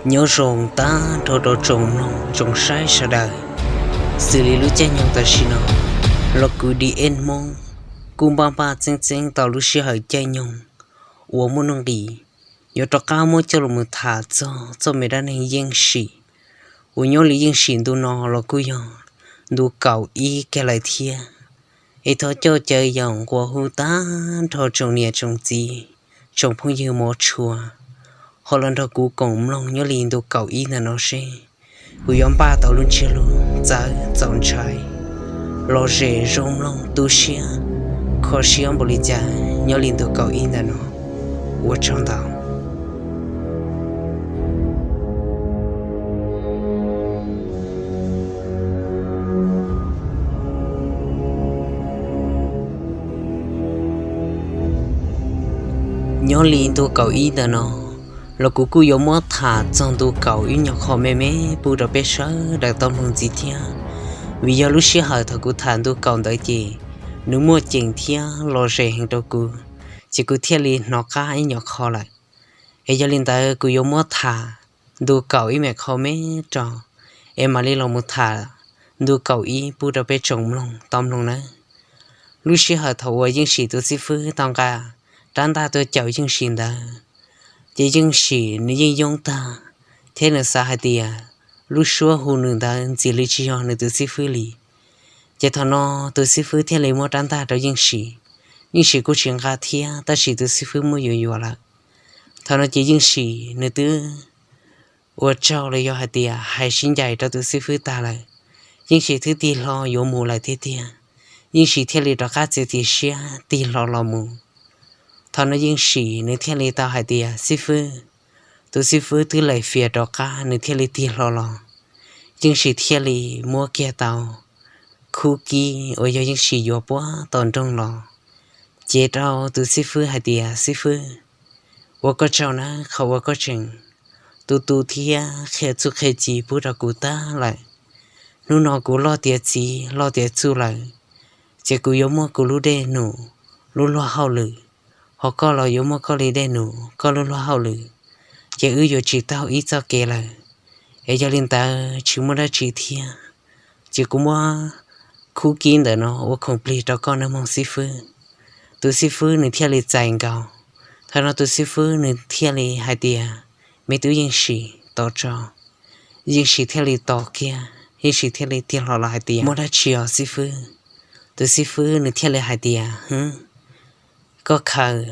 Nyob zoo tag nrho rau tsoom mloog tsoom saib sawv daws. Xws li lub caij nyoog tam sim no los kuv D N Hmoob kuj npaj npaj txeeb txeeb tau lub sij hawm caij nyoog uas muaj nuj nqis yuav rov qab muab coj los mus tham txog txoj me dab neeg Yeej Sim uas nyob li Yeej Sim ntu no los kuj yog ntu kaum ib kiag lawm thiab. Es thov coj caw yaum nqua hu tag nrho tsoom niam tsoom txiv, tsoom phooj ywg mov tshua, ho los nrog kuv koom mloog nyob li ntu kaum ib ntawm no seb kuv yuav npaj tau lub ntsiab lus txawv txaus ntshai, lom zem zoo mloog tu siab, kho siab npaum li cas nyob li ntu kaum ib ntawm no. Ua tsaug ntau. Nyob li ntu kaum ib ntawm no los kuv kuj yuav muab tham txog ntu kaum ib nyuag qho me me pub rau peb sawv daws tau mloog ntxiv thiab. Vim yog lub sij hawm thaum kuv tham ntu kaum ntawd ces nws muaj ceem thiab lom zem heev rau kuv, ces kuv thiaj li hnov qab ib nyuag qho lawm. Es yog li ntawd kuv yuav muab tham ntu kaum ib me qho me rau, es mam li los mus tham ntu kaum ib pub rau peb tsoom mloog tau mloog nawb. Lub sij hawm thaum uas Yeej Sim tus xib fwb tau nqa rab ntaj tuaj caum Yeej Sim ntawd, ces Yeej Sim nws yeej yoob tag, thiab nws xav hais tias lub suab hu nws ntawd ntxim li tsis yog nws tus xib fwb li. Ces thaum no tus xib fwb thiaj li muab rab ntaj rau Yeej Sim, Yeej Sim kuj tsis nqa thiab, tab sis tus xib fwb muab yuam yuam lawm. Thaum no ces Yeej Sim nws twb ua tsaug los yog hais tias hais sib ncaim rau tus xib fwb tag lawm, Yeej Sim twb tig hlo yuav mus lawm tiag tiag. Yeej Sim thiaj li rov qab txiav txim siab tig hlo los mus. Thaum no Yeej Sim nws thiaj li tau hais tias, Xib fwb, tus xib fwb twb laim fias rov qab, nws thiaj li tig hlo los. Yeej Sim thiaj li muab kiag tau khub kib uas yog Yeej Sim yuav puag tom nroog los, cev rau tus xib fwb hais tias, Xib fwb, ua koj tsaug nawb qhov uas koj tseem tu tu thiab qhia txuj qhia ci pub rau kuv tag lawm. Hnub no kuv loj tiav txiv loj tiav txuj lawm, ces kuv yuav muaj kuv lub dej num, lub luag hauj lwm, ho koj los yuav muaj koj li dej num, koj lub luag hauj lwm, ces wb yuav tsis taug ib txoj kev lawm. Es yog li ntawd tsis muaj dab tsi thiab, ces kuv muab khub kib ntawm no ua khoom plig rau koj nawb mog xib fwb. Tus xib fwb nws thiaj li txais nkaus. Thaum no tus xib fwb nws thiaj li hais tias, Me tub Yeej Sim, tos tso. Yeej Sim thiaj li tos kiag, Yeej Sim thiaj li tig hlo los hais tias, Muaj dab tsi os xib fwb? Tus xib fwb nws thiaj li hais tias, Hwb, koj khaws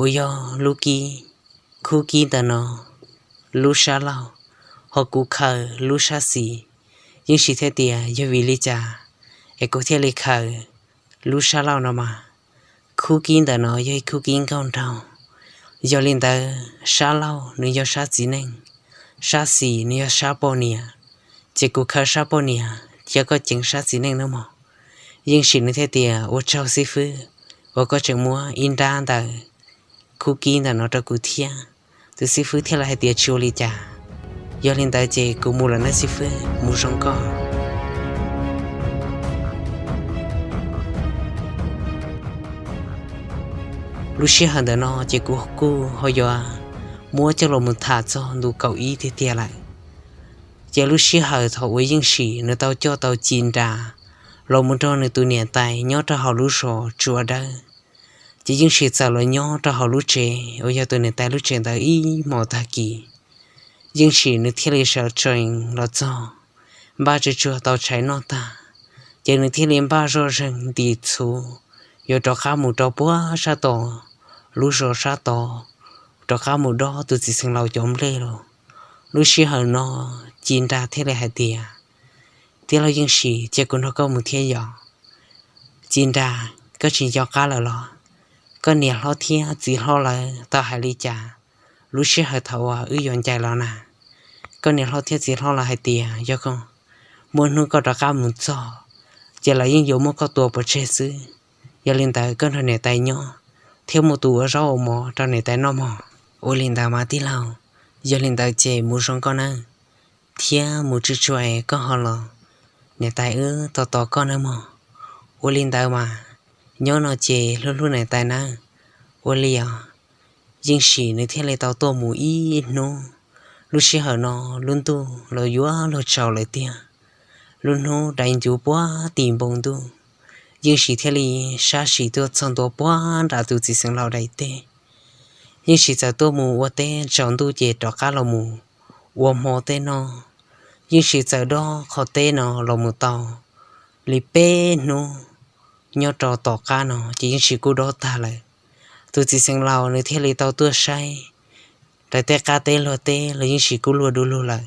uas yog lub kib, khub kib ntawm no lub sab laug, ho kuv khaws lub sab xis. Yeej Sim thiaj tias, Yog vim li cas es kuv thiaj li khaws lub sab laug no mas? Khub kib ntawm no yog ib khub kib nkauj nraug, yog li ntawd sab laug nws yog sab txiv neej, sab xis nws yog sab poj niam, ces kuv khaws sab poj niam thiab koj ceev sab txiv neej nawb mog. Yeej Sim nws thiaj tias, Ua tsaug xib fwb uas koj tseem muab ib nrab ntawm khub kib ntawm no rau kuv thiab. Tus xib fwb thiaj li hais tias, Tsis ua li cas, yog li ntawd ces kuv mus lawm nawb xib fwb, mus zoo koj. Lub sij hawm ntawm no ces kuv kuj ho yuav muab coj los mus tham txog ntu kaum ib tiag tiag lawm. Ces lub sij hawm thaum uas Yeej Sim nws tau coj tau Ci Nras los mus nrog nws tus niam tais nyob rau hauv lub zos Tsua Dawb, ces Yeej Sim txawm los nyob rau hauv lub tsev uas yog tus niam tais lub tsev ntawd ib hmos tag kis. Yeej Sim nws thiaj li sawv tsees los txog, npaj tsuag tsuag tau tshais noj tag, ces nws thiaj li npaj zoj zeeg ntim txhuv yuav rov qab mus rau puag sab tod, lub zos sab tod, rov qab mus dob tus txiv xeev laus cov nplej los. Lub sij hawm no Ci Nras thiaj li hais tias, Tij laug Yeej Sim, cia kuv nrog koj mus thiab yom. Ci Nras, koj tsis nco qab lawm los? Koj niam hlob thiab txiv hlob lawv tau hais li cas lub sij hawm thaum uas wb yuav ncaim los na? Koj niam hlob thiab txiv hlob lawv hais tias yog muaj hnub koj rov qab mus txog, ces lawv yeej yuav muab koj tua pov tseg xwb. Yog li ntawd koj nrog niam tais nyob thiab muab tus ua zaub ua mov rau niam tais noj mog. Ua li ntawd mas tij laug, yog li ntawd ces mus zoo koj nawb, thiab mus tsuag tsuag es koj ho los, niam tais wb tos tos koj nawb mog. Ua li ntawd mas, nyob no ces hlub hlub niam tais nawb. Ua li os. Yeej Sim nws thiaj li tau tuaj mus ib hnub, Lub sij hawm no lub ntuj los yuav luag tsaus lawm tiag. Lub hnub dai ncuv puag tim npoo ntuj, Yeej Sim thiaj li sab sim tuaj txog ntua puag nram tus txiv xeev laus daim teb. Yeej Sim txawm tuaj mus ua teb tsaus ntuj ces rov qab los mus ua hmo teb noj. Yeej Sim txawm dob qhov teb no los mus tau li peb hnub. Nyob rau tom qab no ces Yeej Sim kuj dob tag lawm. Tus txiv xeev laus nws thiaj li tau tuaj saib daim teb qab teb luag teb los Yeej Sim kuj luag du lug lawm.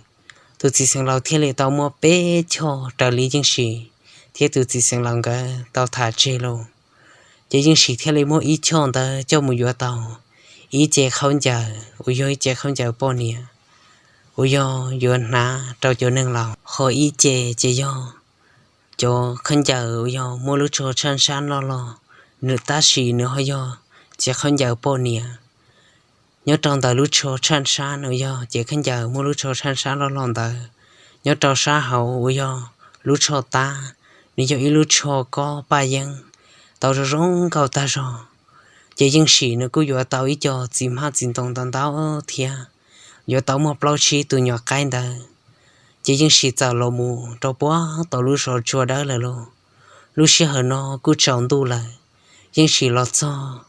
Tus txiv xeev laus thiaj li tau muab peb choj raws li Yeej Sim thiab tus txiv xeev laus nkawd tau tham tseg los. Ces Yeej Sim thiaj li muab ib choj ntawd coj mus yuav tau ib ce khaub ncaws uas yog ib ce khaub ncaws poj niam uas yog yuav hnav rau cov neeg laus. Ho ib ce ces yog cov khaub ncaws uas yog muaj lub tsho tshaj sab loj loj, nws tab sis nws ho yog ce khaub ncaws poj niam. Nyob rau ntawm lub tsho tshaj sab uas yog ce khaub ncaws muaj lub tsho tshaj sab loj loj ntawd, nyob rau sab hauv uas yog lub tsho tab, nws yog ib lub tsho kob paj yeeb tau zoo zoo nkauj tag zog. Ces Yeej Sim nws kuj yuav tau ib co txiv hmab txiv ntoo ntau ntau thiab, yuav tau muaj plaub tsib tus nyuam qaib ntawd. Ces Yeej Sim txawm los mus rau puag tom lub zos tsua dawb lawm lauj. Lub sij hawm no kuj tsaus ntuj lawm, Yeej Sim los txog,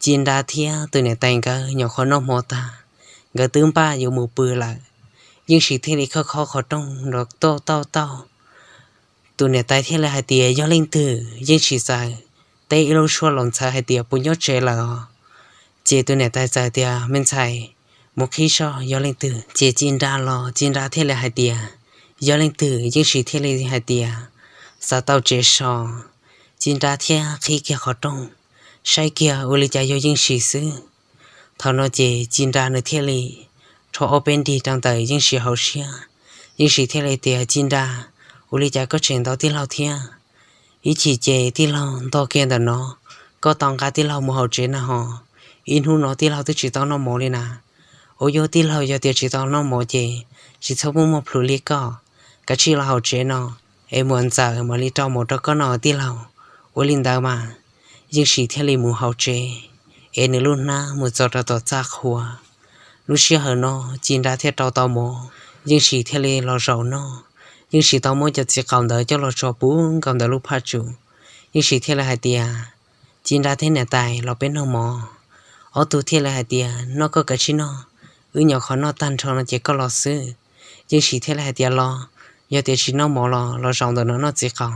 Ci Nra thiab tus niam tais nkawd nyuam qhuav noj hmo tag, nkawd twb npaj yuav mus pw lawm. Yeej Sim thiaj li khob khob qhov rooj nrov tauj tauj tauj. Tus niam tais thiaj li hais tias, Yog leej twg? Yeej Sim txawm teb ib lub suab los ntxhawv hais tias, Puas nyob tsev lawm os? Ces tus niam tais txawm tias, Me ntxhais, mus qhib soj yog leej twg. Ces Ci Nra los Ci Nra thiaj li hais tias, Yog leej twg? Yeej Sim thiaj li hais tias, Xav tau tsev so. Ci Nra thiaj qhib kiag qhov rooj, saib kiag ua li cas yog Yeej Sim xwb. Thaum no ces Ci Nra nws thiaj li rho ob peb nrig rau ntawm Yeej Sim hauv siab. Yeej Sim thiaj li tias, Ci Nra, ua li cas koj tseem ntaus tij laug thiab? Ib chim ces tij laug ntog kiag ntawm no, koj tau nqa tij laug mus hauv tsev na ho. Ib hnub no tij laug twb tsis tau noj mov li na. Ua yog tij laug yog tias tsis tau noj mov ces tsis txhob muaj muaj plhus li koj. Kav tsij los hauv tsev no, es muam ntxawm mam li rau mov rau koj noj tij laug. Ua li ntawd mas, Yeej Sim thiaj li mus hauv tsev, es nws lub hnab mus txog rau tom txaj qhua. Lub sij hawm no Ci Nra thiaj rau tau mov, Yeej Sim thiaj li los zaum noj. Yeej Sim tau muab cov txiv qaum ntawd coj los tso puv nkaus ntawm lub phaj tsum. Yeej Sim thiaj li hais tias, Ci Nra thiab niam tais, los peb noj mov. Ob tug thiaj li hais tias, Noj koj kav tsij noj, wb nyuam qhuav noj tag nrho no ces koj los xwb. Yeej Sim thiaj li hais tias, Los, yog tias tsis noj mov los los zaum ntawm no noj txiv qaum,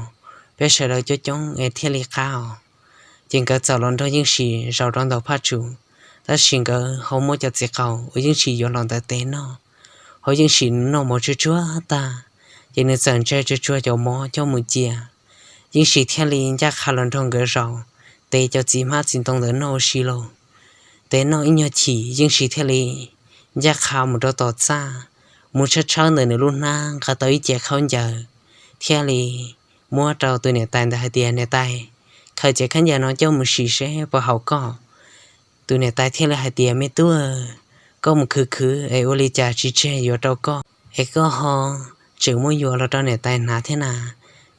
peb sawv daws coob coob es thiaj li qab os. Ces nkawd txawm los nrog Yeej Sim zaum rau ntawm phaj tsum, tab sis nkawd ho muab cov txiv qaum uas Yeej Sim yuav los ntawd tev noj. Ho Yeej Sim noj mov tsuag tsuag tag, ces nws txawm ntsaig tsuag tsuag cov mov coj mus cia. Yeej Sim thiaj li ncaj qha los nrog nkawd zaum, tev cov txiv hmab txiv ntoo ntawd noj ua si lauj. Tev noj ib nyuag chim Yeej Sim thiaj li ncaj qha mus rau tom txaj, mus tshawb tshawb ntawm nws lub hnab nqa tau ib ce khaub ncaws, thiaj li muab rau tus niam tais ntawd hais tias, Niam tais, khaws ce khaub ncaws no coj mus sim seb puas haum koj. Tus niam tais thiaj li hais tias, Me tub, koj mus khwv khwv es ua li cas tsis tseg yuav rau koj, es koj ho tseem muab yuav los rau niam tais hnav thiab na?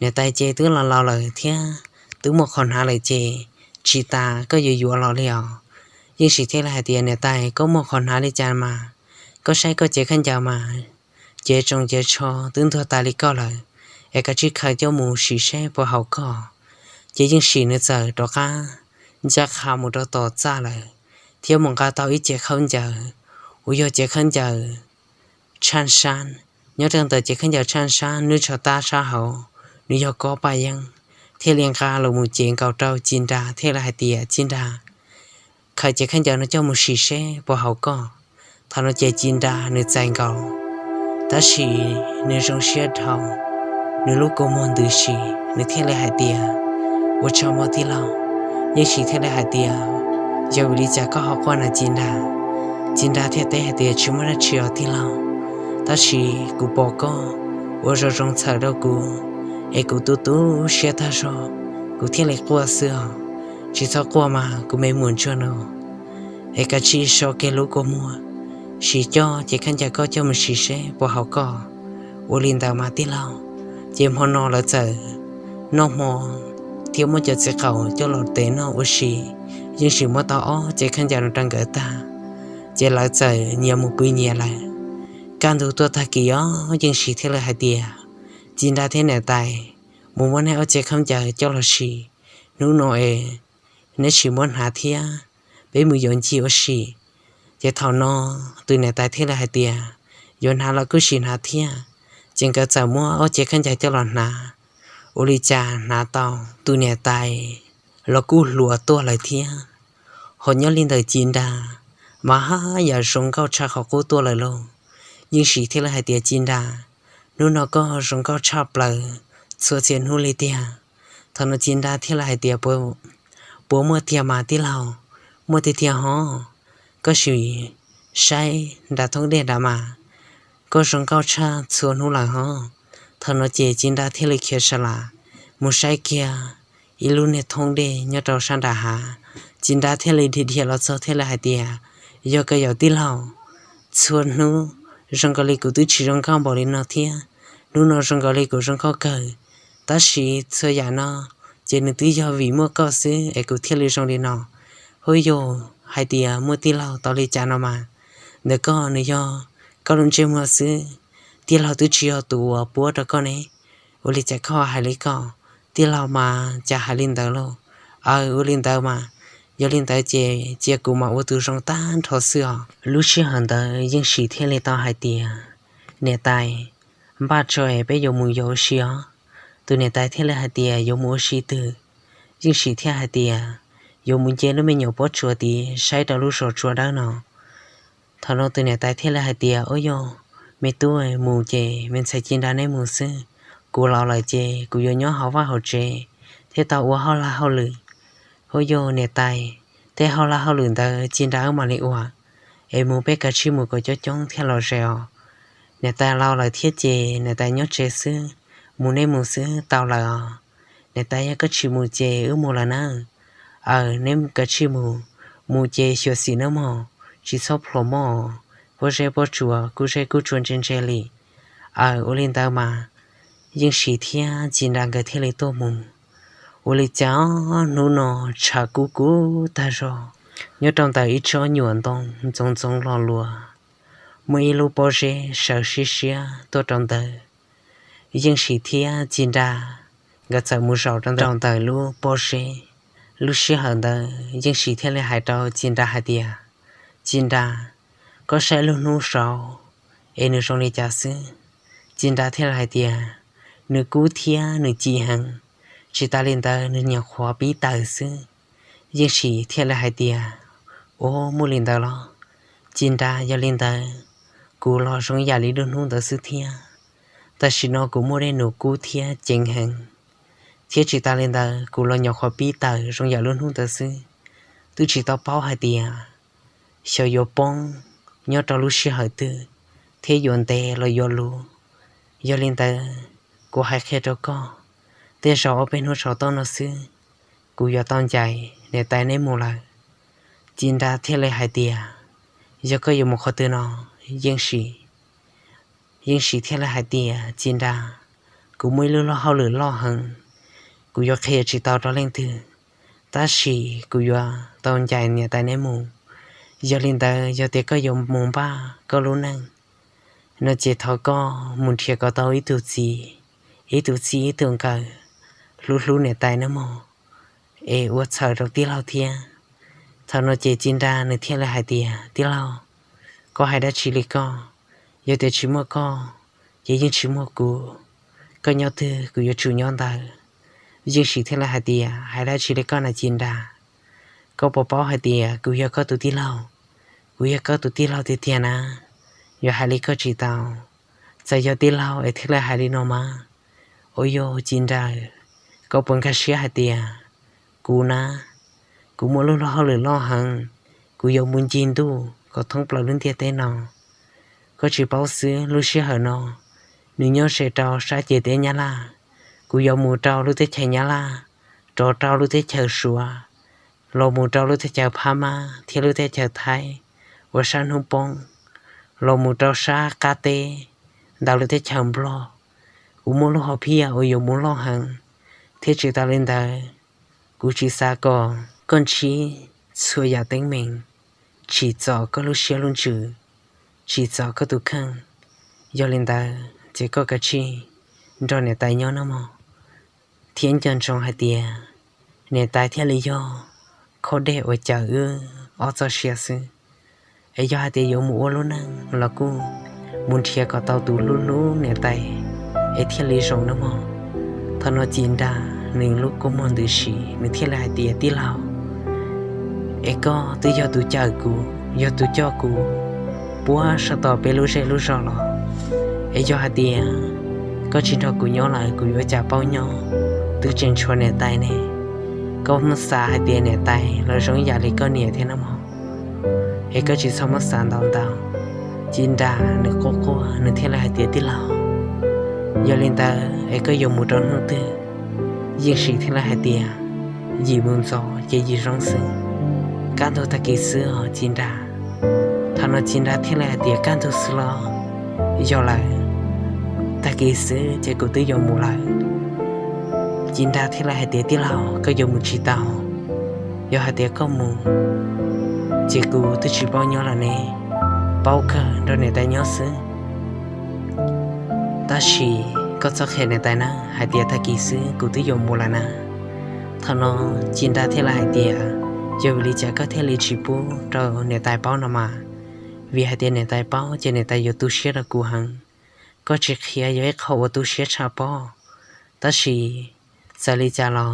Niam tais ces twb laus laus lawm thiab twb muaj qhov hnav lawm ces tsis tas koj yuav yuav los li os. Yeej Sim thiaj li hais tias, Niam tais, koj muaj qhov hnav li cas mas? Koj saib koj cev khaub ncaws mas, cev tsoos cev tsho twb ntuag tas li koj lawm, es kav tsij khaws coj mus sim seb puas haum koj. Ces Yeej Sim nws txawm rov qab ncaj qha mus rau tom txaj lawm, thiab mus nqa tau ib ce khaub ncaws, uas yog ce khaub ncaws tshaj sab. Nyob rau ntawm ce khaub ncaws tshaj sab, nws tsho tab sab hauv, nws yog kob paj yeeb, thiaj li nqa los mus cev nkaus rau Ci Nra thiaj li hais tias, Ci Nra, khaws ce khaub ncaws no coj mus sim seb puas haum koj. Thaum no ces Ci Nra nws txais nkaus, tab sis nws zoo siab dhau, nws lub kua muag ntws si, nws thiaj li hais tias, Ua tsaug mog tij laug. Yeej Sim thiaj li hais tias, Yog vim li cas koj ho quaj na Ci Nra? Ci Nra thiaj teb hais tias, Tsis muaj dab tsi os tij laug, tab sis kuv pom koj ua zoo zoo txhawm rau kuv, es kuv tu tu siab tag zog, kuv thiaj li quaj xwb os. Tsis txhob quaj mas kuv me muam ntsuag no, es kav tsij so kiag lub kua muag, sim coj ces khaub ncaws koj coj mus sim seb puas haum koj. Ua li ntawd mas tij laug. Ces hmo no lawv txawm noj hmo thiab muab cov txiv qaum coj los tev noj ua si. Yeej Sim muab tau ob ce khaub ncaws no rau nkawd tag, ces lawv txawm nyias mus pw nyias lawm. Kaj ntug tuaj tag kis os, Yeej Sim thiaj li hais tias, Ci Nra thiab niam tais, mus muab neb ob cev khaub ncaws coj los sim, hnub no es neb tsis muab hnav thiab, peb mus yuav ncig ua si. Ces thaum no tus niam tais thiaj li hais tias, Yuav hnav los kuj sim hnav thiab. Ces nkawd txawm muab ob cev khaub ncaws coj los hnav. Ua li cas hnav tau, tus niam tais los kuj hluas tuaj lawm thiab. Ho nyob li ntawm Ci Nra mas haj yam zoo nkauj tshaj qhov qub tuaj lawm lauj. Yeej Sim thiaj li hais tias, Ci Nra, hnub no koj zoo nkauj tshaj plaws txhua txhia hnub li tiag. Thaum no Ci Nra thiaj li hais tias, Puas muaj tiag mas tij laug? Muaj tiag tiag hov. Koj sim saib nram thoob dej nram mas, koj zoo nkauj tshaj txhua hnub lawm hov. Thaum no ces Ci Nra thiaj li khiav sa las mus saib kiag ib lub niag thoob dej nyob rau sab nram hav. Ci Nra thiaj li dhia dhia los txog thiaj li hais tias, Yog kawg yom tij laug, txhua hnub zoo nkaus li kuv twb tsis zoo nkauj npaum li no thiab. Hnub no zoo nkaus li kuv zoo nkauj kawg, tab sis txhua yam no ces nws twb yog vim muaj koj xwb es kuv thiaj li zoo li no. Huab yug hais tias muaj tij laug tau li cas no mas, ntawm koj nws yog koj lub ntsej muag xwb, tij laug twb tsis yog tus uas puab rau koj ne. Ua li cas koj hais li koj? Tij laug mas cas hais li ntawd lauj? Aw, ua li ntawd mas, yog li ntawd ces cia kuv mam ua tus zoo tag nrho xwb os. Lub sij hawm ntawd Yeej Sim thiaj li tau hais tias, Niam tais, npaj tso es peb yuav mus yuav ua si os. Tus niam tais thiaj li hais tias, Yuav mus ua si twg? Yeej Sim thiaj hais tias, Yuav mus nce lub me nyuam pob tsuas tid saib rau lub zos Tsua Dawb no. Thaum no tus niam tais thiaj li hais tias, Ub yog, me tub, mus ces me ntxhais Ci Nra neb mus xwb, kuv los lawm ces kuv yuav nyob hauv vaj hauv tsev thiab tau ua hauj laj hauj lwm. Huab yug niam tais, tej hauj laj hauj lwm ntawd Ci Nra wb mam li ua, es mus peb kav tsij mus kom coob coob thiaj los ze os. Niam tais laus lawm thiab ces niam tais nyob tsev xwb, mus neb mus xwb tau lawm os. Niam tais, yog koj tsis mus ces wb mus lawm nawb. Aw, neb kav tsij mus, mus ces xyuam xim nawb mog, tsis txhob plhom mog, pob zeb pob tsuas kuj zeb kuj tsua ntse ntse li. Aw, ua li ntawd mas Yeej Sim thiab Ci Nra nkawd thiaj li tuaj mus. Ua li cas hnub no tshav kub kub tag zog, nyob rau ntawm ib tsob nyuam ntoo ntxoov ntxoov los luas, muaj ib lub pob zeb sawv siab siab tuaj rau ntawd. Yeej Sim thiab Ci Nra nkawd txawm mus zaum rau ntawm lub pob zeb. Lub sij hawm ntawd Yeej Sim thiaj li hais rau Ci Nra hais tias, Ci Nra, koj saib lub hnub saud es nws zoo li cas xwb? Ci Nra thiaj li hais tias, Nws kub thiab nws ci heev, tsis tas li ntawd nws nyuam qhuav pib tawm xwb. Yeej Sim thiaj li hais tias, Ua, muaj li ntawd los? Ci Nra, yog li ntawd kuv los zoo yam li lub hnub ntawd xwb thiab. Tam sim no kuv muaj dej num kub thiab ceev heev, thiab tsis tas li ntawd kuv los nyuam qhuav pib tawm zoo yam lub hnub ntawd xwb. Twb tsis tau paub hais tias xyov yuav poob nyob rau lub sij hawm twg thiab yuav ntev los yuav luv. Yog li ntawd kuv hais qhia rau koj, tej zaum ob peb hnub saum toj no xwb kuv yuav tau ncaim niam tais neb mus lawm. Ci Nra thiaj li hais tias, Yog koj yuav mus qhov twg no, Yeej Sim? Yeej Sim thiaj li hais tias, Ci Nra, kuv muaj ib lub hauj lwm loj heev, kuv yuav qhia tsis tau rau leej twg, tab sis kuv yuav tau ncaim niam tais neb mus. Yog li ntawd yog tias koj yuav mus npaj koj lub neej no ces thov koj mus nrhiav kom tau ib tug txiv, ib tug txij ib tug nkawm, hlub hlub niam tais nawb mog, es ua txhawm rau tij laug thiab. Thaum no ces Ci Nra nws thiaj li hais tias, Tij laug, koj hais dab tsi li koj? Yog tias tsis muaj koj ces yeej tsis muaj kuv. Koj nyob twg kuv yuav tsum nyob ntawd. Yeej Sim thiaj li hais tias, Hais dab tsi li koj na Ci Nra? Koj puas paub hais tias kuv yog koj tus tij laug? Kuv yog koj tus tij laug tiag tiag na, yuav hais li koj tsis tau. Txawm yog tij laug es thiaj li hais li no mas. Ua yog Ci Nra, koj puas nkag siab hais tias kuv na, kuv muaj lub hauj lwm loj heev, kuv yuav mus ncig ntuj kom thoob plaws lub ntiaj teb no. Koj tsis paub xwb, lub sij hawm no nws nyob ze rau sab ciam teb Nyab Laj. Kuv yuav mus rau lub teb chaws Nyab Laj, rov rau lub teb chaws Suav, los mus rau lub teb chaws Phab Mab thiab lub teb chaws Thaib uas sab hnub poob, los mus rau sab qab teb ntawm lub teb chaws Nplog. Kuv muaj lub hom phiaj uas yuav mus loj heev, thiab tsis tas li ntawd, kuv tsis xav kom koj ntsib txhua yam teeb meem, tsim txom koj lub siab lub ntsws, tsim txom koj tus kheej. Yog li ntawd ces koj kav tsij nrog niam tais nyob nawb mog, thiab nco ntsoov hais tias niam tais thiaj li yog khob dej uas cawm wb ob txoj sia xwb. Es yog hais tias yuav mus ua lub neej los kuj mus nrhiav kom tau tus hlub hlub niam tais es thiaj li zoo nawb mog. Thaum no Ci Nra nws lub kua muag ntws si, nws thiaj li hais tias, Tij laug, es koj twb yog tus cawm kuv, yog tus coj kuv puag saum tau peb lub zej lub zog los, es yog hais tias koj tsis nrog kuv nyob lawm kuv yuav ua cas paub nyob, twb tseem tshuav niam tais ne. Koj muab xav hais tias niam tais los zoo yam li koj niam thiab nawb mog. Es koj tsis txhob muab xav ntau ntau. Ci Nra nws quaj quaj nws thiaj li hais tias, Tij laug, yog li ntawd es koj yuav mus rau hnub twg? Yeej Sim thiaj li hais tias, Yim mus ntxov ces yim zoo xwb, kaj ntug tag kis xwb os Ci Nra. Thaum no Ci Nra thiaj li hais tias, Kaj ntug xwb los? Yog lawm, tag kis xwb ces kuv twb yuav mus lawm. Ci Nra thiaj li hais tias, Tij laug, koj yuav mus tsis tau. Yog hais tias koj mus ces kuv twb tsis paub nyob lawm ne, paub kawg nrog niam tais nyob xwb. Tab sis koj txhob qhia niam tais na hais tias tag kis xwb kuv twb yuav mus lawm na. Thaum no Ci Nra thiaj li hais tias, Yog vim li cas koj thiaj li tsis pub rau niam tais paub no mas? Vim hais tias niam tais paub ces niam tais yuav tu siab rau kuv heev. Koj tsis qhia yog ib qho uas tu siab tshaj pob. Tab sis txawm li cas los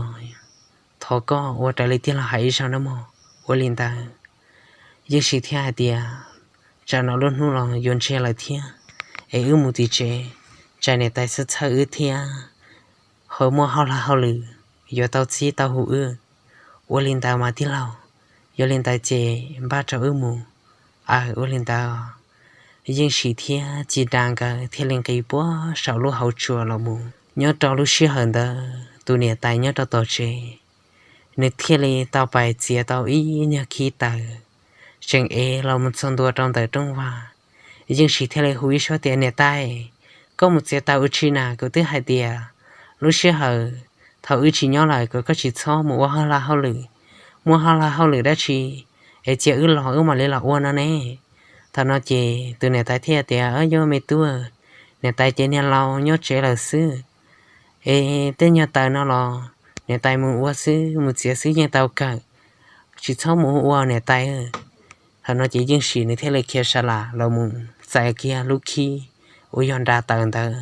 thov koj ua raws li tij laug hais ib zaug nawb mog. Ua li ntawd Yeej Sim thiaj hais tias, Tsam no lub hnub los yuav ntsiag lawm thiab, es wb mus tim tsev, tsam niam tais txhawj txhawj wb thiab ho muaj hauj lag hauj lwm yuav tau txib tau hu wb. Ua li ntawd mas tij laug, yog li ntawd ces npaj rau wb mus. Aw, ua li ntawd. Yeej Sim thiab Ci Nra nkawd thiaj li nqis puag saum lub hauv tsua los mus. Nyob rau lub sij hawm ntawd tus niam tais nyob rau tom tsev, nws thiaj li tau pais txiav tau ib nyuag khib taws, tseem ev los mus txog ntua rau ntawm rooj vag. Yeej Sim thiaj li hu ib suab tias, Niam tais, koj mus txiav taws ua tsi na? Kuv twb hais tias lub sij hawm thaum wb tsis nyob lawm kom koj tsis txhob mus ua hauj lag hauj lwm. Muaj hauj lag hauj lwm dab tsi es cia wb los wb mam li los ua no ne. Thaum no ces tus niam tais thiaj tias, Yog me tub, niam tais ces niag laus nyob tsev lawm xwb, es tej nyuag taws no los niam tais mus ua xwb, mus txiav xwb yeej tau kawg, tsis txhob mus ua niam tais. Thaum no ces Yeej Sim nws thiaj li khiav sa las los mus txais kiag lub khib uas yog nra taws ntawd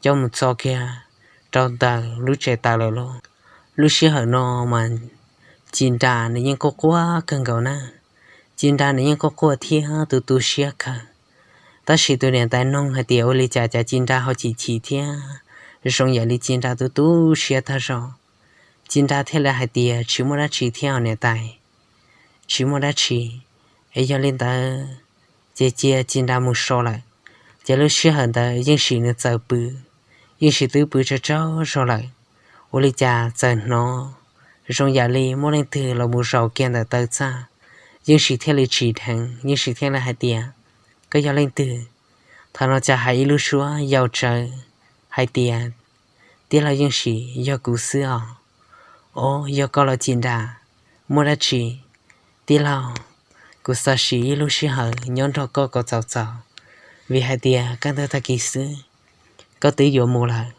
coj mus txo kiag rau ntawm lub tsev taws lawm lauj. Lub sij hawm no mas Ci Nra nws yeej quaj quaj kawg nkaus na. Ci Nra nws yeej quaj quaj thiab tu tu siab kawg. Tab sis tus niam tais noog hais tias ua li cas cas Ci Nra ho chim chim thiab zoo yam li Ci Nra tu tu siab tag zog. Ci Nra thiaj li hais tias, Tsis muaj dab tsi thiab os niam tais, tsis muaj dab tsi. Es yog li ntawd ces cia Ci Nra mus so lawm. Ces lub sij hawm ntawd Yeej Sim nws txawm pw, Yeej Sim twb pw tsaug tsaug zog lawm. Ua li cas txawm hnov zoo yam li muaj leej twg los mus zaum kiag ntawm taw txaj. Yeej Sim thiaj li tsim dheev, Yeej Sim thiaj li hais tias, Koj yog leej twg? Thaum no cas hais ib lub suab yau tsawv hais tias, Tij laug Yeej Sim, yog kuv xwb os. Os, yog koj los Ci Nra, muaj dab tsi? Tij laug, kuv xav sim ib lub sij hawm nyob nrog koj kom txaus txaus, vim hais tias kaj ntug tag kis xwb koj twb yuav mus lawm.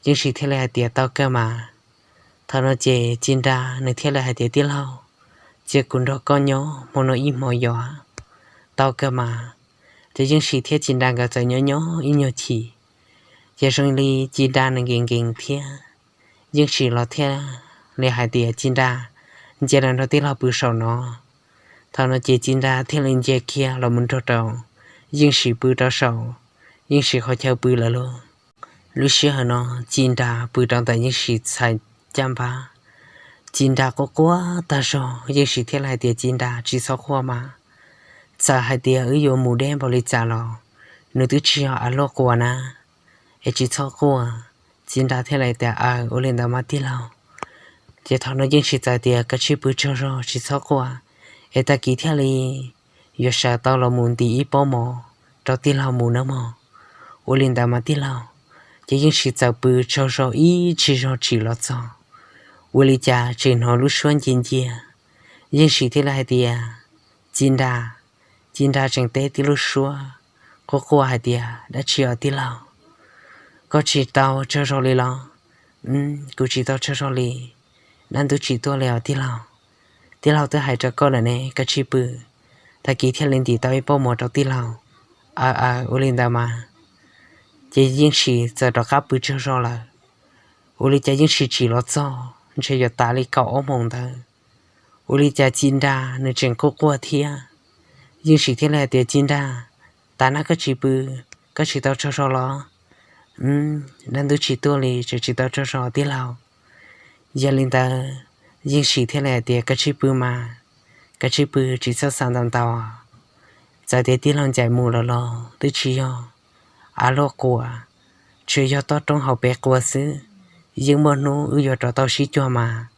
Yeej Sim thiaj li hais tias, Tau kawg mas. Thaum no ces Ci Nra nws thiaj li hais tias, Tij laug, cia kuv nrog koj nyob hmo no ib hmo yos. Tau kawg mas. Ces Yeej Sim thiab Ci Nra nkawd txawm nyob nyob ib nyuag chim, ces zoo li Ci Nra nws nkees nkees thiab, Yeej Sim los thiaj li hais tias, Ci Nra, nce los nrog tij laug pw saum no. Thaum no ces Ci Nra thiaj li nce kiag los mus nrog rau Yeej Sim pw rau saum Yeej Sim qhov chaw pw lawm lauj. Lub sij hawm no Ci Nra pw rau ntawm Yeej Sim txhais caj npab. Ci Nra quaj quaj tag zog, Yeej Sim thiaj li hais tias, Ci Nra, tsis txhob quaj mas. Txawm hais tias wb yuav mus deb npaum li cas los nws twb tsis yog av luaj quas na, es tsis txhob quaj. Ci Nra thiaj li tias, Aw, ua li ntawd mas tij laug. Ces thaum no Yeej Sim txawm tias, Kav tsij pw tsaug zog, tsis txhob quaj, es tag kis thiaj li yuav sawv tau los mus ntim ib pob mov rau tij laug mus nawb mog. Ua li ntawd mas tij laug. Ces Yeej Sim txawm pw tsaug zog ib tsig zog tsim los txog, ua li cas tseem hnov lub suab ncia ncia. Yeej Sim thiaj li hais tias, Ci Nra. Ci Nra tseem teb tib lub suab quaj quaj hais tias, Dab tsi os tij laug? Koj tsis tau tsaug zog li los? Kuv tsis tau tsaug zog li. Dab ntub tsis tuaj li os tij laug. Tij laug twb hais rau koj lawm ne, koj tsij pw, tag kis thiaj li ntim tau ib pob mov rau tij laug. Aw aw, ua li ntawd mas. Ces Yeej Sim txawm rov qab pw tsaug zog lawm. Ua li cas Yeej Sim tsim los txog ntshe yuav tas li kaum ob moos ntawd, ua li cas Ci Nra nws tseem quaj quaj thiab. Yeej Sim thiaj li hais tias, Ci Nra, tas na koj tsis pw, koj tsis tau tsaug zog los? Dab ntub tsis tuaj li, tseem tsis tau tsaug zog tij laug. Yog li ntawd, Yeej Sim thiaj li hais tias, Koj tsij pw mas, koj tsij pw tsis txhob xav ntau ntau. Txawm tias tij laug ncaim mus lawm los twb tsis yog av luaj quas, tsuas yog toj roob hauv pes quas xwb. Yeej muaj hnub wb yuav rov tau sib cuag mas.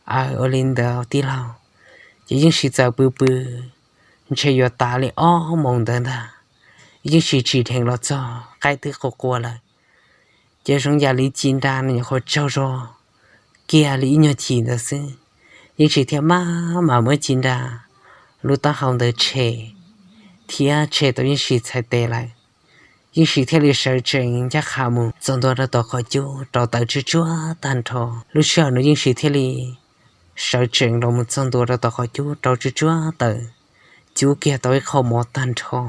Aw, ua li ntawd tij laug. Ces Yeej Sim txawm pw pw, ntshe yuav tas li ob moos ntawd ntag, Yeej Sim tsim dheev los txog qaib twb quas quas lawm. Ces zoo yam li Ci Nra nws nyuam qhuav tsaug zog kiag li ib nyuag chim ntawd xwb, Yeej Sim thiaj maj mam muab Ci Nra lub taub hau ntawd tshem, thiab tshem tau Yeej Sim txhais tes lawm. Yeej Sim thiaj li sawv tsees ncaj qha mus txog ntua rau tom qhov cub rau tawm tsuj tsuag tag nrho. Lub sij hawm no Yeej Sim thiaj li sawv tsees los mus txog ntua rau tom qhov cub rau tsuj tsuag tawm, cub kiag tau ib qho mov tag nrho.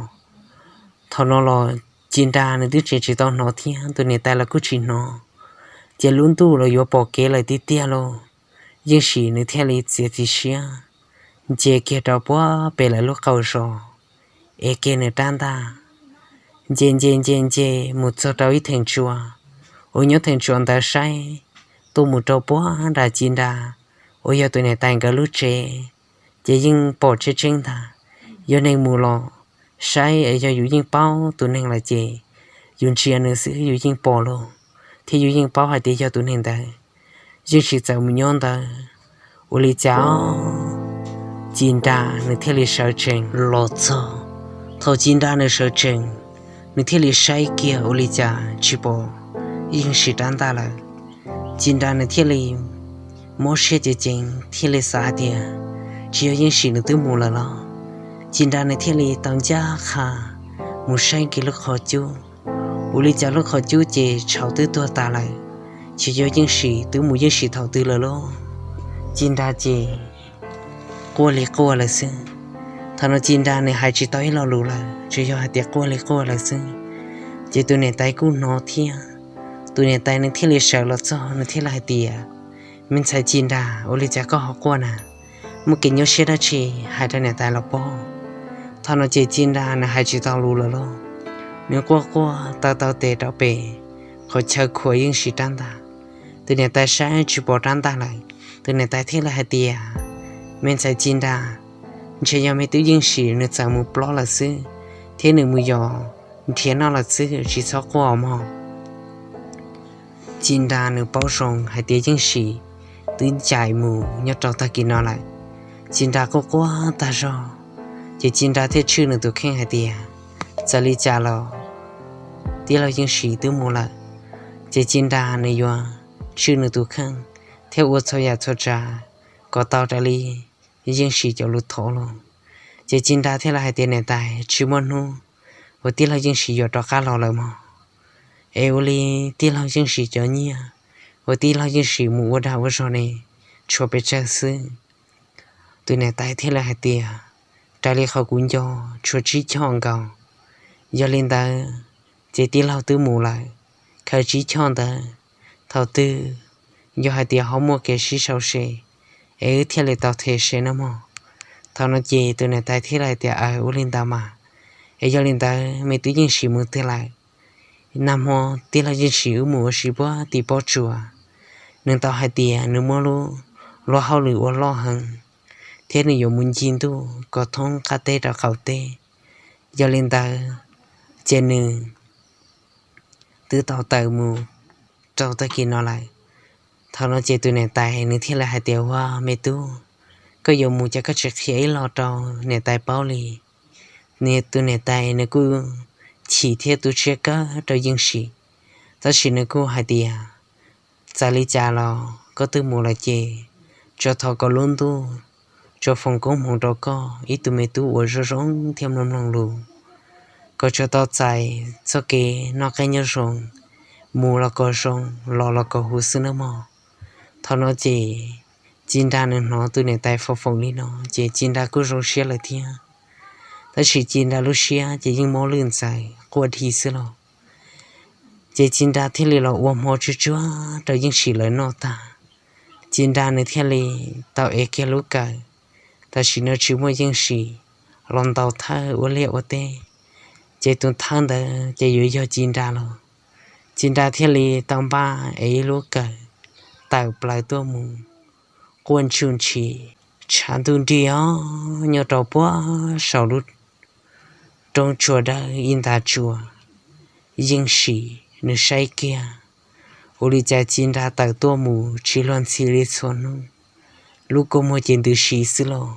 Thaum no los Ci Nra nws twb tseem tsis tau hnov thiab tus niam tais los kuj tsis hnov, ces lub ntuj los yuav pom kev lawm tiag tiag lauj. Yeej Sim nws thiaj li txiav txim siab nce kiag rau puag pem lawv lub qaum zos, es kiag nws rab ntaj, nce nce nce nce mus txog rau ib theem tsua uas nyob theem tsua ntawd saib tuaj mus rau puag nram Ci Nra uas yog tus niam tais nkawd lub tsev, ces yeej pom tseeb tseeb ntag. Yog neeg mus los saib es yog yus yeej paub tus neeg lawm ces yus ntsia nws xwb yus yeej pom los thiab yus yeej paub hais tias yog tus neeg ntawd. Yeej Sim txawm mus nyob ntawd, ua li cas Ci Nra nws thiaj li sawv tsees los txog. Thaum Ci Nra nws sawv tsees, nws thiaj li saib kiag ua li cas tsis pom Yeej Sim rab ntaj lawm. Ci Nra nws thiaj li mob siab ceev ceev thiaj li xav hais tias tsis yog Yeej Sim nws twb mus lawm los. Ci Nra nws thiaj li tau ncaj qha mus saib kiag lub qhov cub, ua li cas lub qhov cub ces tshauv twb tuag tas lawm, tsis yog Yeej Sim twb mus Yeej Sim thaum twg lawm lauj. Ci Nra ces quaj li quaj lawm xwb. Thaum no Ci Nra nws hais tsis tau ib lo lus lawm, tsuas yog hais tias quaj li quaj lawm xwb. Ces tus niam tais kuj hnov thiab, tus niam tais nws thiaj li sawv los txog nws thiaj li hais tias, Me ntxhais Ci Nra, ua li cas koj ho quaj na? Muaj kev nyuaj siab dab tsi hais rau niam tais los pob? Thaum no ces Ci Nra nws hais tsis tau lus lawm lauj, nws quaj quaj taw taw tes rau pem qhov chaw khuam Yeej Sim rab ntaj. Tus niam tais saib tsis pom rab ntaj lawm, tus niam tais thiaj li hais tias, Me ntxhais Ci Nra, ntshe yog me tub Yeej Sim nws txawm mus plob lawm xwb, thiab nws mus yos nrhiav noj lawm xwb, tsis txhob quaj mog. Ci Nra nws paub zoo hais tias Yeej Sim twb ncaim mus nyob rau tag kis no lawm. Ci Nra quaj quaj tag zog, ces Ci Nra thiaj tshwj nws tus kheej hais tias, Txawm li cas los tij laug Yeej Sim twb mus lawm, ces Ci Nra nws yuav tshwj nws tus kheej thiab ua txhua yam txhua tsav kom tau raws li Yeej Sim cov lus thov los. Ces Ci Nra thiaj li hais tias, Niam tais, tsis muaj hnub uas tij laug Yeej Sim yuav rov qab los lawm mog. Es ua li tij laug Yeej Sim cov nyiaj uas tij laug Yeej Sim mus ua dag ua zog ne, tshuav pes tsawg xwb? Tus niam tais thiaj li hais tias, Raws li qhov kuv nco, tshuav tsib choj nkaus. Yog li ntawd, ces tij laug twb mus lawm, khaws tsib choj ntawd, thaum twg yog hais tias ho muaj kev sib sau se, es wb thiaj li tau them se no mog. Thaum no ces tus niam tais thiaj li hais tias, Aw, ua li ntawd mas. Es yog li ntawd me tub Yeej Sim mus twg lawm? Nag hmo tij laug Yeej Sim wb mus ua si puag tim pob tsuas, nws tau hais tias nws muaj lub luag hauj lwm ua loj heev, thiab nws yuav mus ncig ntuj kom thoob qab teb rau qaum teb. Yog li ntawd, ces nws twb tau tawm mus rau tag kis no lawm. Thaum no ces tus niam tais nws thiaj li hais tias, Ua me tub, koj yuav mus cas koj tsis qhia ib lo rau niam tais paub li? Tus niam tais nws kuj chim thiab tu siab kawg rau Yeej Sim, tab sis nws kuj hais tias, Txawm li cas los koj twb mus lawm ces tsuas thov kom lub ntuj tsuas foom koob hmoov rau koj ib tug me tub uas zoo zoo thiab mloog mloog lus. kom tsuas tau txais txoj kev noj qab nyob zoo, mus los kom zoo, los los kom huv xwb nawb mog. Thaum no ces Ci Nra nws hnov tus niam tais foom foom li no ces Ci Nra kuj zoo siab lawm thiab. Tab sis Ci Nra lub siab ces yeej mob lwj ntxaws quaj dhi xwb lauj. Ces Ci Nra thiaj li los ua hmo tsuag tsuag rau Yeej Sim lawv noj tag, Ci Nra nws thiaj li tau ev kiag lub kawm. Tam sim no tsis muaj Yeej Sim los ntaus thawj ua liaj ua teb, ces tus thawj ntawd ces yuav yog Ci Nra los. Ci Nra thiaj li tau npaj ev ib lub kawm tawm plaws tuaj mus quaj ntsuj ntshis tshav ntuj nrig os nyob rau puag saum lub roob tsua dawb ib nta tsua. Yeej Sim nws saib kiag, ua li cas Ci Nra tawm tuaj mus tsis luag ntxhi li txhua hnub, lub kua muag ces ntws si xwb lauj.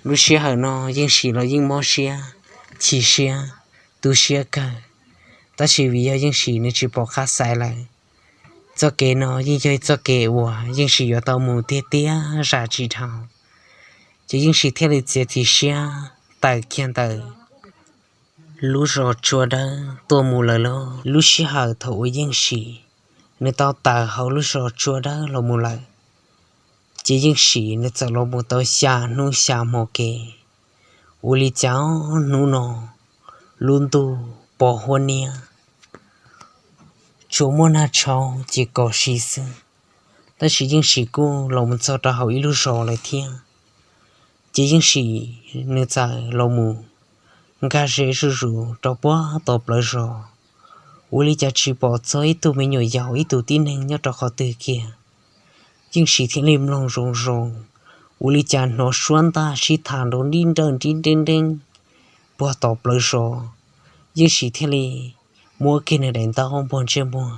Lub sij hawm no Yeej Sim los yeej mob siab, chim siab, tu siab kawg, tab sis vim yog Yeej Sim nws tsis pom qab xaiv lawm. Txoj kev no yeej yog txoj kev uas Yeej Sim yuav tau mus tiag tiag zam tsis dhau. Ces Yeej Sim thiaj li txiav txim siab tawm kiag ntawm lub zos tsua dawb tuaj mus lawm lauj. Lub sij hawm thaum uas Yeej Sim nws tau tawm hauv lub zos tsua dawb los mus lawm, ces Yeej Sim nws txawm los mus tau xya hnub xya hmo kev. Ua li cas hnub no lub ntuj pos huab niab, tsuas muaj nag tshauv ces kom si xwb, tab sis Yeej Sim kuj los mus txog rau hauv ib lub zos lawm thiab. Ces Yeej Sim nws txawm los mus nkag ze zuj zus rau puag tom plawv zos, ua li cas tsis pom txog ib tug me nyuam yaus ib tug tib neeg nyob rau qhov twg kiag. Yeej Sim thiaj li mloog zoo zoo, ua li cas hnov suab ntaj sib tham nrov nrib nrawj nrib nreeb nreeb puag tom plawv zos. Yeej Sim thiaj li muab kiag nws daim ntaub npog ntsej muag,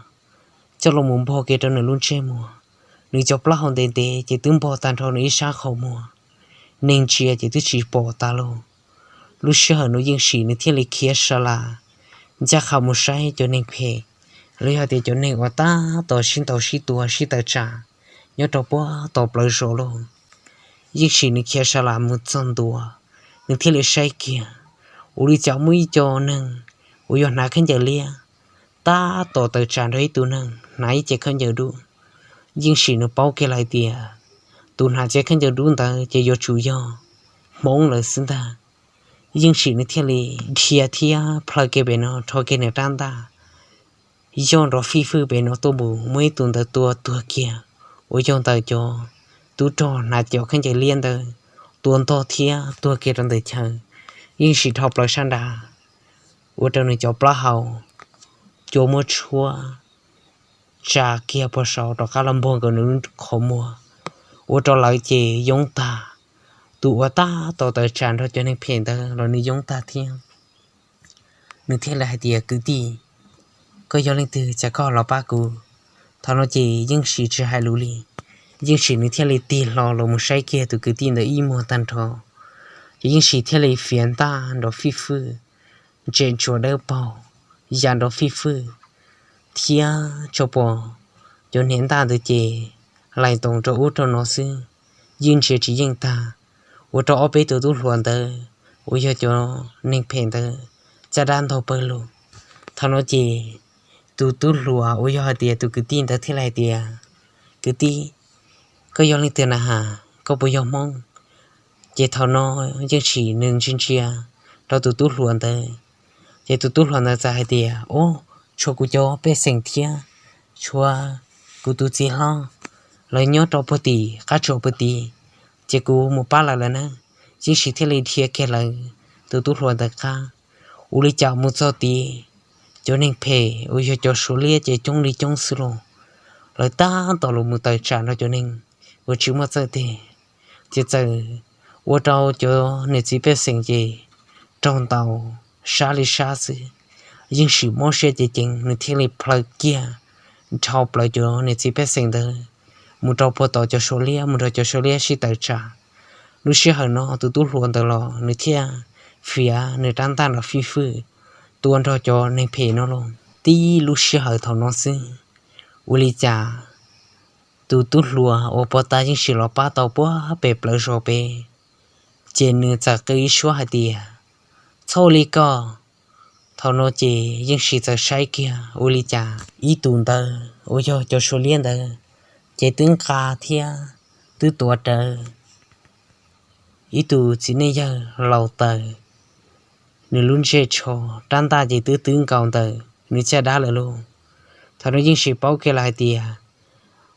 coj los mus npog kiag rau nws lub ntsej muag. Nws cov plaub hau ntev ntev ces twb npog tag nrho nws ib sab qhov muag, neeg ntsia ces twb tsis pom tas lauj. Lub sij hawm no Yeej Sim nws thiaj li khiav sa las ncaj qha mus saib cov neeg phem, los yog tias cov neeg uas tab tom sib ntaus sib tua sib tawm tsam nyob rau puag tom plawv zos lauj. Yeej Sim nws khiav sa las mus txog ntua, nws thiaj li saib kiag, ua li cas muaj ib co neeg uas yog hnav khaub ncaws liab tab tom tawm tsam nrog ib tug neeg hnav ib ce khaub ncaws dub. Yeej Sim nws paub kiag lawm hais tias tus hnav ce khaub ncaws dub ntawd ces yuav tsum yog Hmoob lawm xwb ntag. Yeej Sim nws thiaj li dhia thiab plhaw kiag pem no rho kiag nws rab ntaj, yog nrov fij fwj pem no tuaj mus muab ib tug ntawd tua tuag kiag, uas yog ntawm cov tub rog hnav cov khaub ncaws liab ntawd tua ntog thiab tuag kiag rau ntawm chaw. Yeej Sim dhau plaws sab nrad, ua rau nws cov plaub hau cua muab tshuab tsa kiag puag saud rov qab los npog nkaus nws lub qhov muag, ua rau lawv ces yoob tag. Tus uas tab tom tawm tsam nrog cov neeg phem ntawd los nws yoob tag thiab. Nws thiaj li hais tias, Kwv tij, koj yog leej twg cas koj los pab kuv? Thaum no ces Yeej Sim tsis hais lus li, Yeej Sim nws thiaj li tig hlo los mus saib kiag tus kwv tij ntawd ib muag tag nrho. Ces Yeej Sim thiaj li fiav ntaj nrov fij fwj, ntsej ntsuav dawb paug, ya nrov fij fwj, thiab tso pom cov hniav ntaj ntawd ces lais ntoos rau ub rau no xwb, yeej ntsia tsis yeej tag, ua rau ob peb tus tub hluas ntawd uas yog cov neeg phem ntawd caj dab ntog pawg lug. Thaum no ces tus tub hluas uas yog hais tias tus kwv tij ntawd thiaj li hais tias, Kwv tij, koj yog leej twg na has? Koj puas yog Hmoob? Ces thaum no Yeej Sim nws ntsia ntsia rau tus tub hluas ntawd, ces tus tub hluas ntawd txawm hais tias, Ub, tshuav kuv cov pej xeem thiab tshuav kuv tus txiv hlob, lawv nyob rau puag tim qab tsuas puag tid, ces kuv mus pab lawv lawm na. Yeej Sim thiaj li dhia kiag lawv tus tub hluas ntawd qab. Ua li cas mus txog tid, cov neeg phem uas yog cov Suav liab ces coob li coob xwb los, lawv tab tom los mus tawm tsam nrog cov neeg uas tsis muaj txawj tes, ces txawm ua rau cov niam txiv pej xeem ces raug ntaus sab li sab xwb. Yeej Sim mob siab ceev ceev, nws thiaj li plhaw kiag dhau plaws cov niam txiv pej xeem ntawd mus rau puag tom cov Suav liab, mus nrog cov Suav liab sib tawm tsam. Lub sij hawm no tus tub hluas ntawd los nws thiaj fiav nws rab ntaj nrov fij fwj tua nrog cov neeg phem no los. Tib lub sij hawm thaum no xwb, ua li cas tus tub hluas uas puag ta Yeej Sim los pab tau puag pem plawv zos pem, ces nws txawm qw ib suab hais tias, Txhob ua li ko, Thaum no ces Yeej Sim txawm saib kiag ua li cas ib tus ntawd uas yog cov Suav liab ntawd ces twb nqa thiab twb tuav rawv ib tus txiv neej yawg laus taws, nws lub ntsej tsho rab ntaj ces twb twb nkaus ntawm nws caj dab lawm lauj. Thaum no Yeej Sim paub kiag lawm hais tias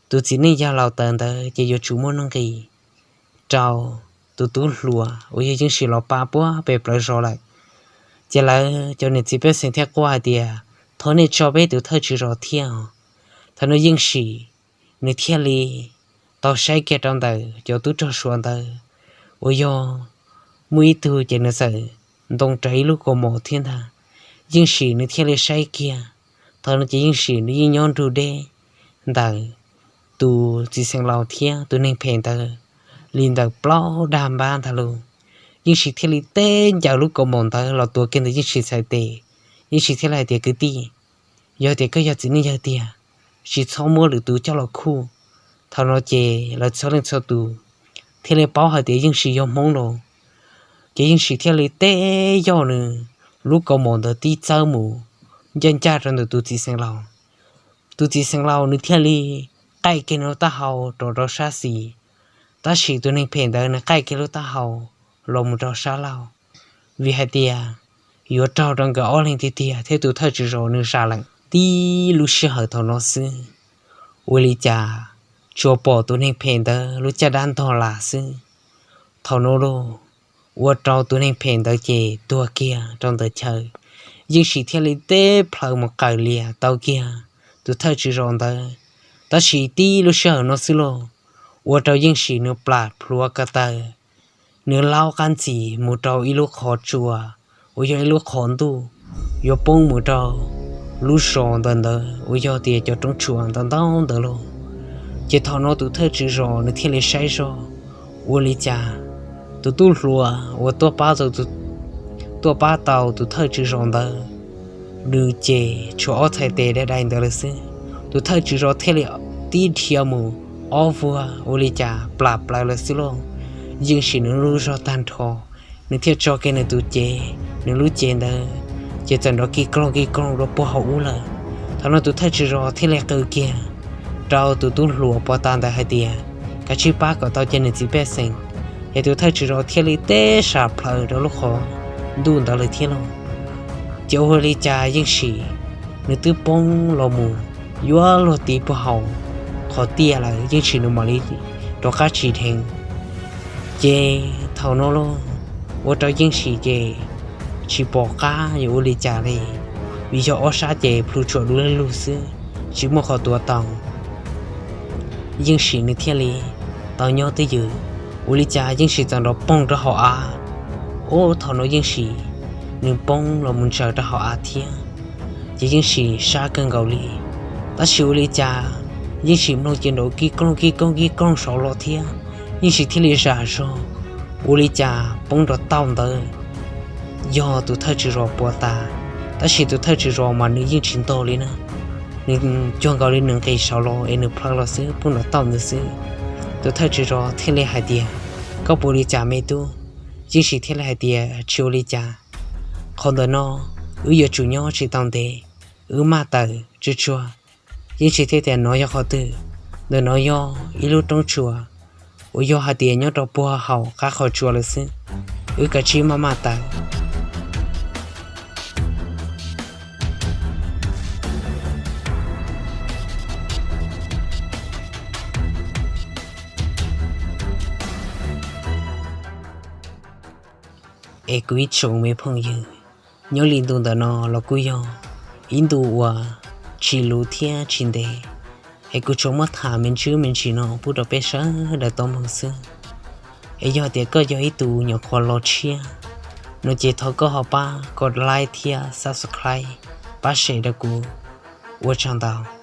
tus txiv neej yawg laus taws ntawd ces yuav tsum muaj nuj nqis rau tus tub hluas uas yog Yeej Sim los pab puag pem plawv zos lawm. Ces lawv cov niam txiv pej xeem thiaj quaj hais tias, thov nej tso peb tus thawj tswv zos thiab os. Thaum no Yeej Sim nws thiaj li tau saib kiag rau ntawm cov tub rog Suav ntawd uas yog muaj ib tug ces nws txawm ntoo rawv ib lub kaus mom thiab ntag. Yeej Sim nws thiaj li saib kiag, thaum no ces Yeej Sim nws yeej nyob nrug deb ntawm tus txiv xeev laus thiab tus neeg phem ntawd li ntawm plaub dag npab ntag lauj. Yeej Sim thiaj li teb ncaws lub kaus mom ntawd los tuav kiag ntawm Yeej Sim txhais tes. Yeej Sim thiaj li hais tias, kwv tij, yog tias koj yog txiv neej yawg tiag, tsis txhob muab lwm tus coj los khuj. Thaum no ces lawv txhua leej txhua tus thiaj li paub hais tias Yeej Sim yog Hmoob los. Ces Yeej Sim thiaj li teb yoj nws lub kaus mom ntawd tib txawb mus ncaj ncaj rau ntawm tus txiv xeev laus. Tus txiv xeev laus nws thiaj li qaij kiag nws lub taub hau rau rau sab xis, tab sis tus neeg phem ntawd nws qaij kiag lub taub hau los mus rau sab laug, vim hais tias yuav raug rau nkawd ob leeg tiag tiag thiab tus thawj tswv zos nws zam lawm. Tib lub sij hawm thaum no xwb, ua li cas tsuas pom tus neeg phem ntawd lub caj dab ntog las xwb. Thaum no los ua rau tus neeg phem ntawd ces tuag kiag rau ntawm chaw. Yeej Sim thiaj li teb plhaws mus qawm lias tau kiag tus thawj tswv zos ntawd. Tab sis tib lub sij hawm no xwb los ua rau Yeej Sim nws plam plhuav ko taw, nws laub qab ntxis mus rau ib lub qhov tsua uas yog ib lub qhov ntuj yuav poob mus rau lub zos ntawm ntawd uas yog tias cov roob tshuam ntau ntau ntawd los. Ces thaum no tus thawj tswv zos nws thiaj li saib zoj, ua li cas tus tub hluas uas tuaj pab tau tus thawj tswv zos ntawd, nws ces tshuav ob txhais tes dai dai ntawd lawm xwb. Tus thawj tswv zos thiaj li tib dhia mus ob vuag ua li cas plam plaws lawm xwb lauj. Yeej Sim nws lub zog tag nrho, nws thiaj tso kiag nws tus cev, nws lub cev ntawd ces txawm nrov kig koog kig koog rau puag hauv ub lawm. Thaum no tus thawj tswv zos thiaj li qw kiag rau tus tub hluas pov tas ntawd hais tias, kav tsij pab kom tau cov niam txiv pej xeem. Ces tus thawj tswv zos thiaj li teb sam plhaws rau lub qhov ntuj ntawd lawm thiab lauj. Ces ua li cas Yeej Sim nws twb poob los mus yuav luag tiv puag hauv qhov tiaj lawm, Yeej Sim nws mam li rov qab tsim dheev. Ces thaum no los ua rau Yeej Sim ces tsis pom qab yuav ua li cas li, vim yog ob sab ces plhu tsuam du lug xwb, tsis muaj qhov tuav tau. Yeej Sim nws thiaj li tau nyob twj ywm. Ua li cas Yeej Sim txawm nrov poog rau hauv av. Ub, thaum no Yeej Sim nws poob los mus ntsaws rau hauv av thiab, ces Yeej Sim sab kawg nkaus li. Tab sis ua li cas Yeej Sim mloog ces nrov kig koog kig koog kig koog saud los thiab. Yeej Sim thiaj li zam zog, ua li cas poob nrov tauj ntawd yog tus thawj tswv zos puav tas, tab sis tus thawj tswv zos mas nws yeej tsis ntog li na. Nws cuag nkaus li nws nqis saud los es nws plhaw los xwb, poob nrov tauj ntawd xwb. Tus thawj tswv zos thiaj li hais tias, koj puas ua li cas me tub? Yeej Sim thiaj li hais tias, tsis ua li cas, qhov ntawm no wb yuav tsum nyob tsis tau ntev, wb maj tawm tsuag tsuag. Yeej Sim thiaj tias, nov yog qhov twg? Ntawm no yog ib lub roob tsua uas yog hais tias nyob rau puag hauv qab qhov tsua lawm xwb, wb kav tsij maj maj tawm. Es kuv ib tsoom me phooj ywg, nyob li ntu ntawm no los kuj yog ib ntu uas tsis luv thiab tsis ntev, es kuv tsuas muab tham me ntsis me ntsis no pub rau peb sawv daws tau mloog xwb. Es yog tias koj yog ib tug nyuam qhuav los tshiab no ces thov koj ho pab koj like thiab subscribe, pab share rau kuv. Ua tsaug ntau.